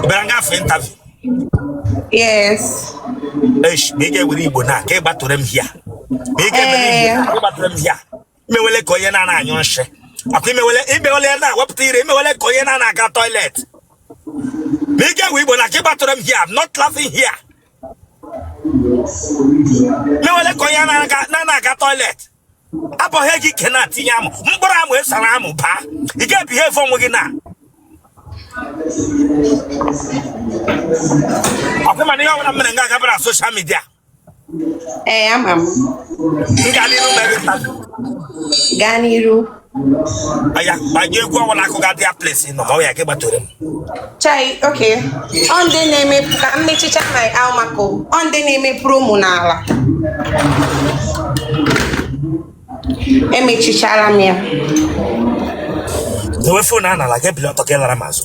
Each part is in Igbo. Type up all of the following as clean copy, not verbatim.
Ị bịara nga for interview? Yes. Eish, ma ị ga-ewere Igbo na ka ị gbatụrụ m hia. Ma ị ga-emere Igbo na ka ị gbatụrụ m hia. Imewele ka onye na-ana anyụ nshị. Akwa imewele imewele na-awepụta ire imewele ka onye na-ana aga toilet. Ma ị ga-ewe Igbo na ka ị gbatụrụ m hia. I'm not laughing here. Mewele ka onye na-ana aga toilet. Abọghị gị ike na-atinye amụ mkpụrụ amụ esara amụ baa ị ga-ebehave onwe gị na ọkwa mana ihe ọbụla mere nga agabara social media. Ee, ama m. M gaa n'iru mere interview? Gaa n'iru. Aya, gbanye egwu ọbụla akụga dị ya place nọ ma ọ ya gị gbatoro m. Chai, okay. Ọ ndị na-eme ka m mechicha my almako. Ọ ndị na-eme promo n'ala. Emechichara m ya. Dewe phone a n'ala, gị ebili ọtọ gị lara m azụ.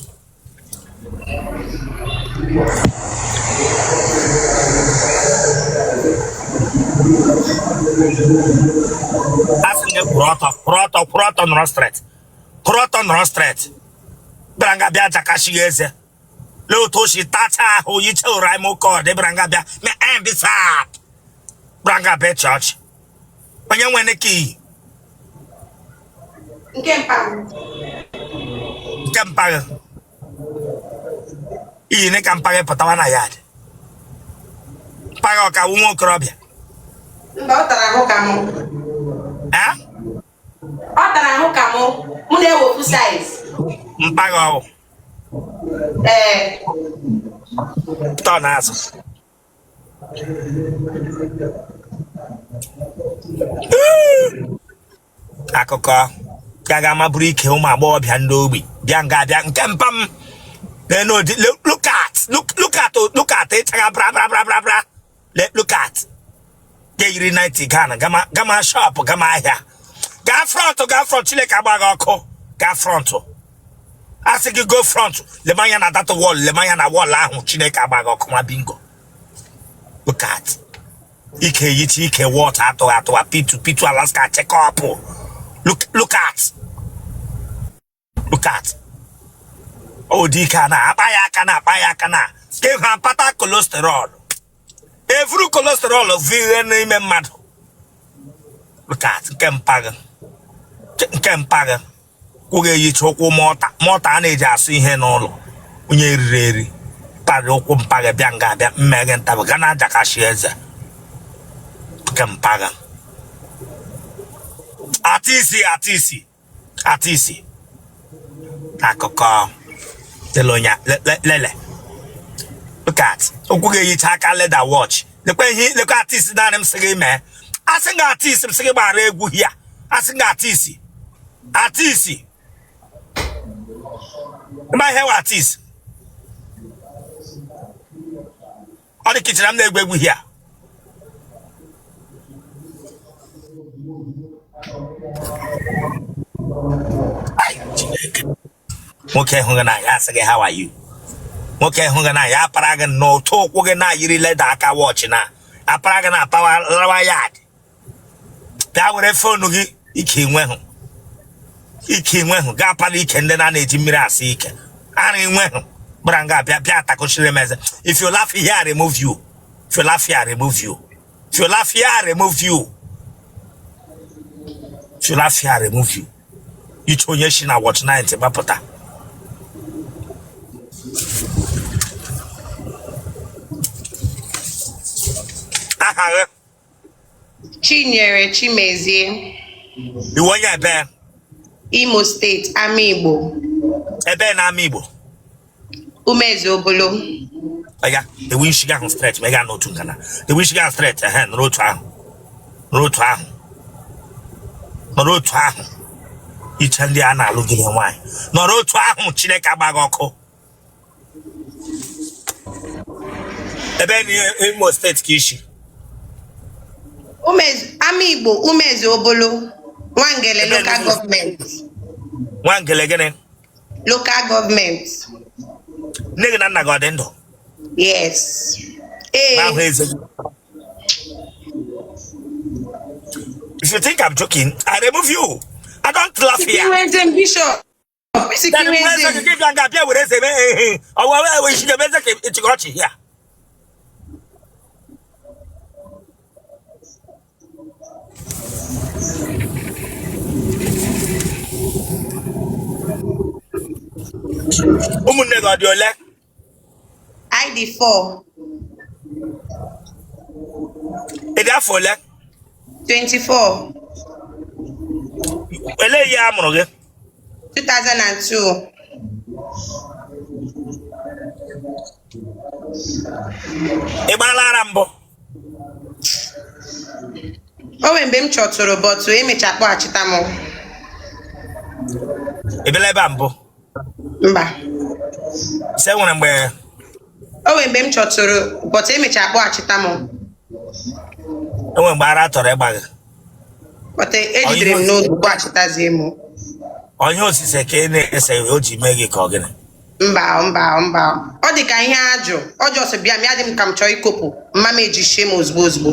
Asị gị kwụrụ ọtọ, kwụrụ ọtọ, kwụrụ ọtọ, nọrọ straight, kwụrụ ọtọ, nọrọ straight. Bịara nga bịa jakashi gị eze. Lee otu o si tacha ahụ yiche ụra ime oke ọdị bịara nga bịa me mbisap bịara nga bịa chọọchị onye nwere ka iyi. Nke mpa m. Nke mpa gị iyi ne ka mpa gị pụtawa na yard. Mpa gị ọ ka wụ nwa okorobịa? Mba, ọ tara ahụ ka mụ. Eh? Ọ tara ahụ ka mụ. Mụ na ya wụ ofu size. Mpa gị ọ wụ? Ee. Tọ n'azụ. Akụkọ ga ga maburu ike ụmụ agbọghọbịa ndị ogbi bịa nga bịa nke mpa m. Look at, look, look at, look at ịchagha bra bra bra bra bra. Look at ga-eyiri night gown gama gama shop gama ahịa. Gaa front, gaa front. Chineke agba gị ọkụ. Gaa front, asị gị go front. Lema anya na that wall, lema anya na wall ahụ. Chineke agba gị ọkụ nwa bingo. Look at ike yichi ike wọt atụghị atụwa pitu pitu Alaska check up. Look, look at, look at ụdị ike a na-akpa ya aka, na-akpa ya aka na ka ịhụ apata cholesterol evuru cholesterol vihe n'ime mmadụ. Look at nke mpa gị, nke mpa gị kwụ ga-eyicha ụkwụ mortar mortar a na-eji asụ ihe n'ụlọ onye eriri eri parị ụkwụ mpa gị bịa nga abịa mmeghe ntabụ ga na-ajakashi eze nke mpa gị ata isi ata isi ata isi akụkọ lele. Look at ụkwụ ga-eyicha aka leather watch. Lekwa ihe, lekwa ata isi naanị m sị gị mee. Asị gị ata isi, m sị gị gbara egwu hia. Asị gị ata isi, ata isi. Ịma ihe wụ ata isi? Ọ dị kichin m na-egwu egwu hia. Nwoke hụ gị na ya asị gị, "How are you?" Nwoke hụ gị na ya apara gị n'ụtụ ụkwụ gị na-ayiri leather aka watch na apara gị na apawa lawa yard. Bịa were phone gị. Ike inwehụ, ike inwehụ gaa apara ike ndị na-eji mmiri asa ike ara inwehụ gbara nga bịa bịa atakochiri m eze. If you laugh here, I remove you. If you laugh here, I remove you. If you laugh here, I remove you. If you laugh here, I remove you. Iche onye si na watch 90 gbapụta. Aha gị? Chinyere Chimezie. Ị wụ onye ebe? Imo State, Amaigbo. Ebe na Amaigbo? Umezi Obolo. Oya, dewe isi gị ahụ straight ma ị gaa n'otu nkana. Dewe isi gị ahụ straight, ehe, nọrọ otu ahụ. Nọrọ otu ahụ. Nọrọ otu ahụ. Iche ndị a na-alụ gị nwaanyị. Nọrọ otu ahụ, Chineke agba gị ọkụ. Ebe na Imo State ka i si? Amaigbo, Umezi Obolo, Nwangele Local Government. Nwangele gịnị? Local Government. Nne gị na nna gị ọ dị ndụ? Yes. Ee. Ahụ eze gị. If you think I'm joking, I remove you. I don't laugh here. Eze Bishop. Kwesị ka Then iwe mgbe eze eze m. gị bịa nga bịa were eze mee ehe ọwa ewe isi ga-eme eze ka ịchịkọ ọchị ya. Ụmụnne gị ọ dị ole? Anyị dị 4. Ị dị afọ ole? 24. Elee ihe a mụrụ gị? 2002. Ị gbaala ara mbụ? O nwere mgbe m chọtụrụ, but emecha kpọghachita m. Ị bịala ebe a mbụ? Mba. Sị nwere mgbe O nwere mgbe m chọtụrụ, but emecha kpọghachita m. Enwere mgbe ara chọrọ ịgba gị? But ejidere m n'oge kpọghachitazie m. Onye osise ka ị na-ese o ji mee gị ka ọ gịnị? Mba, mba, mba, ọ dị ka ihe ajụ ọ just bịa m, ya dị m ka m chọọ ikopụ mma m ejichie m ozugbo ozugbo,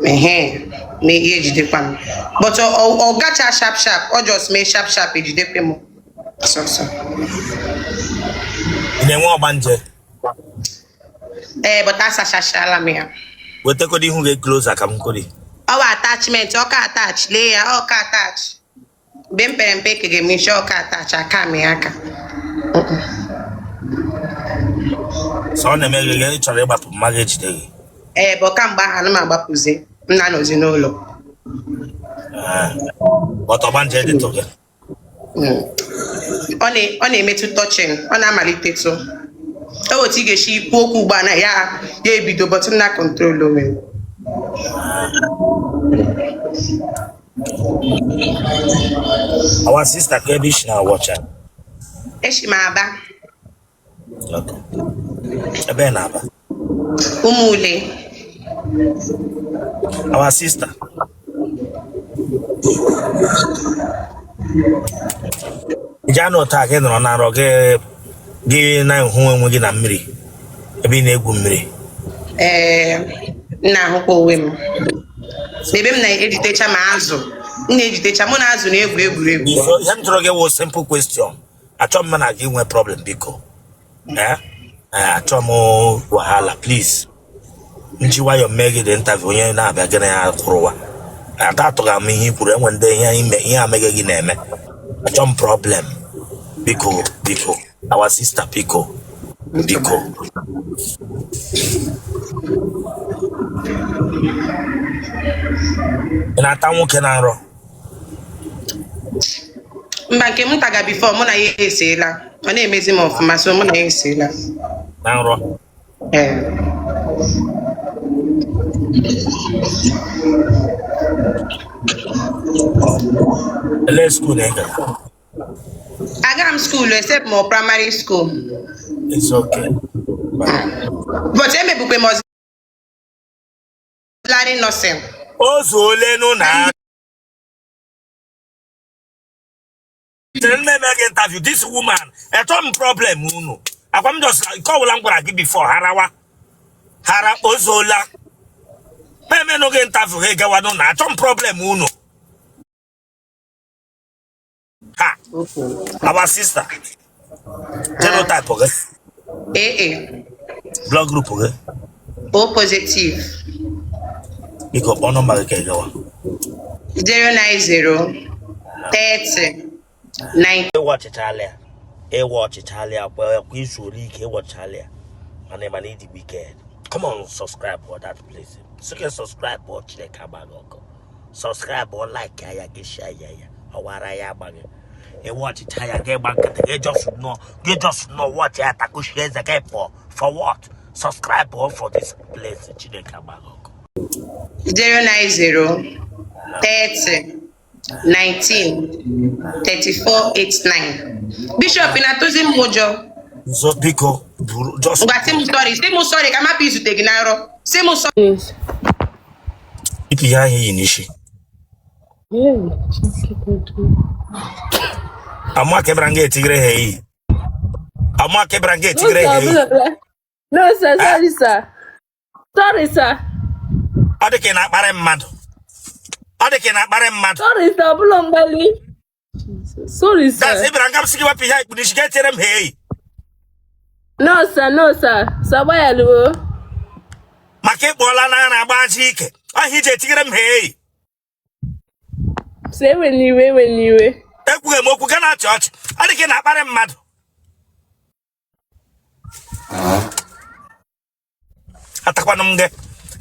ehe, ma ihe ejidekwa m, but ọ gacha sharp sharp, ọ just mee sharp sharp, ejidekwa m sọsọ. Ị na-enwe ọgbanje? Ee, but asachachala m ya. Wetakọdo ihu gị closer ka m kori. Ọ wa attachment, ọka attach, lee ya, ọka attach. Mgbe m pere mpe kege m isi ọka attach aka m ya aka. Sọ ọ na-eme gị, ị chọrọ ịgbapụ, mma gị ejide gị? Ee, bụ kamgbe ahụ ana m agbapụzi, m na-anọzi n'ụlọ. But ọgbanje dịtụ gị? Ọ na-emetụ touching, ọ na-amalitetụ. O otu ị ga-esi ikwu okwu ugbu a na ya ya ebido, but m na-control onwe m. Our sister, ka ebe i shi na-watch? Eshi m Aba. Ebe na Aba? Ụmụule. Our sister, iji anụ taa gị nọrọ na nrọ gị, gị na-ehụ onwe gị na mmiri ebe ị na-egwu mmiri? Ee, m na-ahụkwa onwe m ebe m na-ejitecha ma azụ, m na-ejitecha, mụ na azụ na-egwu egwuregwu. Ihe m jụrụ gị wụ simple question. Achọ m na gị nwee problem, biko. Ee, achọ m wahala, please. M ji nwayọọ mee gị dị interview, onye na-abịa gị na ya kwụrụwa ata atụghị m ihe i kwuru. Enwe ndị ihe ime ihe ameghe gị na-eme. Achọ m problem, biko, biko, our sister, biko, biko. Ị na-ata nwoke na nrọ? Mba, nke m taga before, mụ na ya eseela. Ọ na-emezi m ọfụma, so mụ na ya eseela. Na nrọ? Ee. Ele school na ị gara? Aga m school except ma primary school. It's okay. But emebukwe m auxiliary nursing. O zuole nụ na chere m na-eme gị interview. This woman, achọ m problem unu. Akwa m just nke ọbụla m gwara gị before harawa hara o zuola. Emenụ gị interview, ha gawa nụ na achọ m problem unu. Ha, our sister, genotype gị? AA. Blood group gị? O positive. Biko, kpọọ nọmba gị ka ị gawa. 090 30 9. Ịwatchichala ya, ịwatchichala ya kwa kwa izuola ike. Ịwatchichala ya, mana ịdị wicked. Come on, subscribe for that place. Sị subscribe ọ, Chineke agbaghị ọkụ. Subscribe ọ, like ya, gị share ya, ya ọwara ya agbaghị. Ịwatchicha ya, gị gba nkịtị, gị just nọ, gị just nọ watch ya, takushie eze gị pụọ. For what? Subscribe ọ for this place. Chineke agbaghị ọkụ. 090 30 19 34 89. Bishop, ị na-atụzi m ụjọ. Nso, biko, buru just Ngwa, sị m sorry, sị m sorry ka m hapụ izute gị na nrọ. Sị m sorry. Yes. Ipi ihe ahụ iyi n'isi. Yeah. Chineke. Ama ka ịbịara nga etigere ha eyi, ama ka ịbịara nga No, etigere sir. ha eyi. No, sir. Sorry, sir. Sorry, sir. Ọ dị ka ị na-akparị mmadụ, ọ dị ka ị na-akparị mmadụ. Sorry, sir. Ọbụla mgbali. Jesus. Sorry, That's sir. ị bịara nga m sị gị wepụ ihe a i kpu n'isi gị etinyere m hey. No, sir, no, sir. Sir, gbaghalụ o. Maka ị kpụọla na ara agbaji ike. Ọ ihe i ji etinyere m hey. Sir, ewena iwe, ewena iwe. Ekwughị m okwu gị na-achị ọchị. Ọ dị ka ị na-akparị mmadụ. Atakwanụ m gị.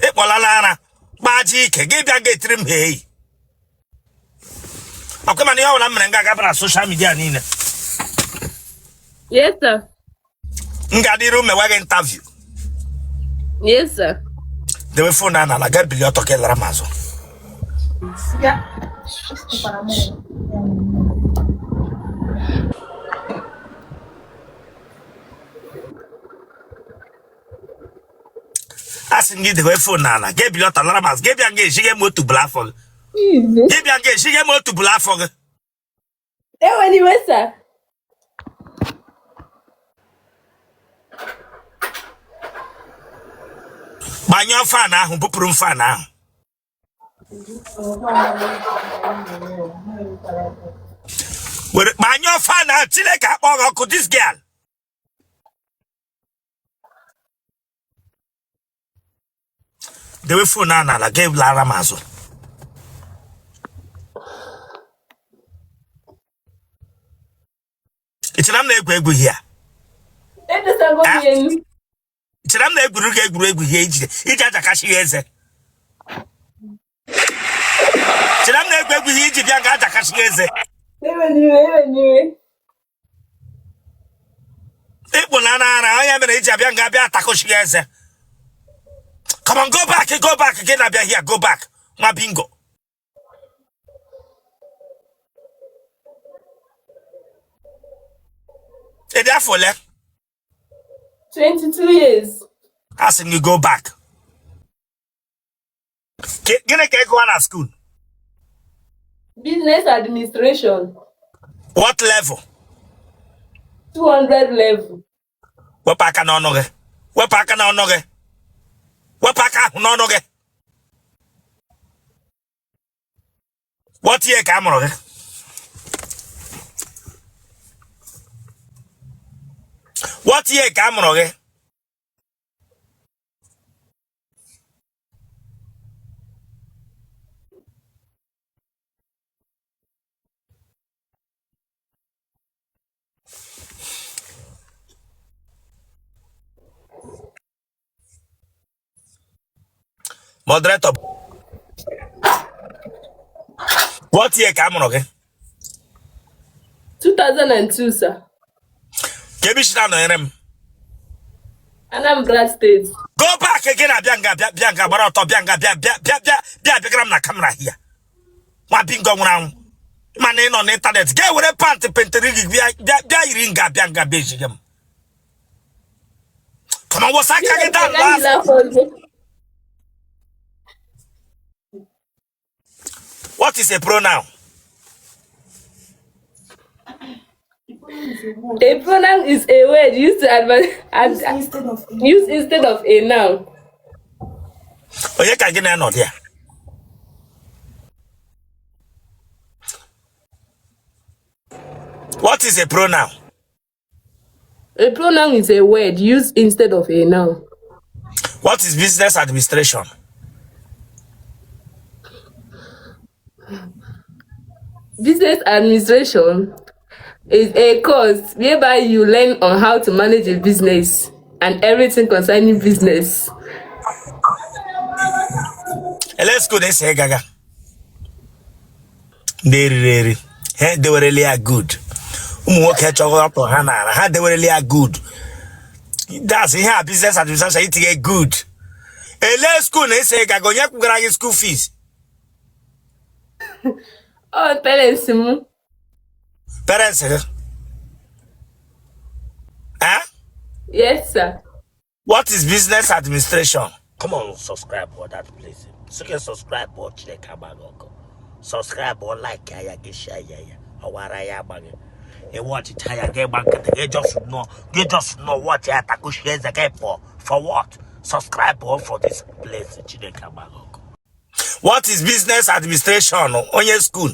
Ị kpụọla na ara gbaji ike gị bịa ga etiri m hey. Ọkwa mana ihe ọbụla m mere nga agaba na social media niile. Yes, sir. M ga-adịru mewe gị interview. Yes, sir. Dewe phone a n'ala gaa bilie ọtọ ka ị lara m azụ. Asị m gị dewe phone n'ala gaa bilie ọtọ lara m azụ gị bịa nga ejighe m otu bụla afọ gị. Gị bịa nga ejighe m otu bụla afọ gị. Ewena iwe, sir. Gbanyụọ fan ahụ, bupụrụ m fan ahụ. Were gbanyụọ fan ahụ, Chineke akpọ gị ọkụ this girl. Dewe phone a n'ala gị lara m azụ. Ị chere m na-egwu egwu here? Edosago m ya enu. Ị chere m na-egwuru gị egwuregwu here iji iji ajakasị ya eze? Chere m na-egwu egwu here iji bịa nga ajakasị ya eze? Ewena iwe, ewena iwe. Ị kpụla na ara onye mere iji abịa nga abịa atakọchi ya eze. Come on, go back, go back, gị na-abịa here, go back, nwa bingo. Ị dị afọ ole? 22 years. Asị m gị go back. Gịnị ka ị gụwa na school? Business administration. What level? 200 level. Wepụ aka n'ọnụ gị. Wepụ aka n'ọnụ gị. Wepụ aka ahụ n'ọnụ gị. What year ka a mụrụ gị? What year ka a mụrụ gị? Moderator, what year ka a mụrụ gị? 2002, sir. Ka ebe i si na-anọnyere m? Anambra State. Go back gị na-abịa nga bịa bịa nga gbara ọtọ bịa nga bịa bịa bịa bịa bịa bịagara m na camera here. Nwa bingo nwụrụ anwụ. Mana ị nọ n'ịntanetị ga ewere pant penteri gị bịa bịa bịa yiri nga bịa nga bịa ejige m. Come on, wasa aka gị down last. What is a pronoun? A pronoun is a word used to advance used instead of a noun. Onye ka gị na-anọ dị ya? What is a pronoun? A pronoun is a word used instead of a noun. What is business administration? Business administration is a course whereby you learn on how to manage a business and everything concerning business. Ele school na-ese gaga. Ndị eriri eri ha edewerele ya good. Ụmụ nwoke chọrọ ọtọ ha n'ala ha dewerele ya good. That's ihe a business administration itinye good. Ele school na-ese gaga onye kwụgara gị school fees? Ọ parents m. Parents gị? Eh? Yes, sir. What is business administration? Come on, subscribe for that place. So can subscribe or Chineke agbaghị ọkụ. Subscribe or like ya gị share ya ya. Ọwara ya agbaghị. Ị watchịcha ya gị gba nkịtị gị just nọ gị just nọ watch ya takushi eze gị pụọ. For what? Subscribe or for this place Chineke agbaghị ọkụ. What is business administration? Onye school.